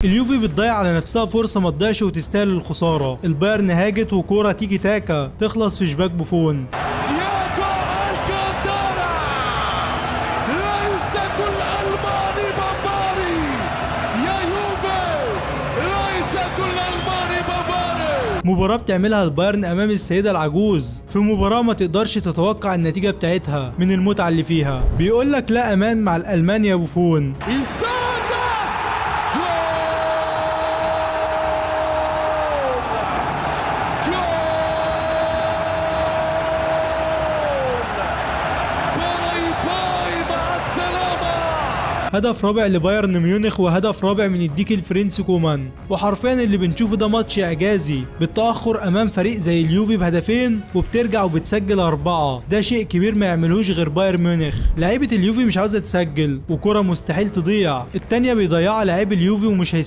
اليوفي بتضيع على نفسها فرصة ما تضيعش وتستاهل الخسارة. البايرن هاجت وكوره تيكي تاكا تخلص في شباك بوفون. تياغو ألكانتارا، ليس كل ألماني بافاري يا يوفي، ليس كل ألماني بافاري. مباراة بتعملها البايرن امام السيدة العجوز في مباراة ما تقدرش تتوقع النتيجة بتاعتها من المتعة اللي فيها. بيقول لك لا امان مع الالمان يا بوفون. إسادة، جول جول، باي باي، مع السلامة. هدف رابع لبايرن ميونخ وهدف رابع من الديك الفرنسي كومان. وحرفيا اللي بنشوفه ده ماتش اعجازي، بالتأخر امام فريق زي اليوفي بهدفين وبترجع وبتسجل 4، ده شيء كبير ما يعملوش غير بايرن ميونخ. لعيبة اليوفي مش عاوزة تسجل وكرة مستحيل تضيع، التانية بيضيعها لعيب اليوفي ومش هيسجل.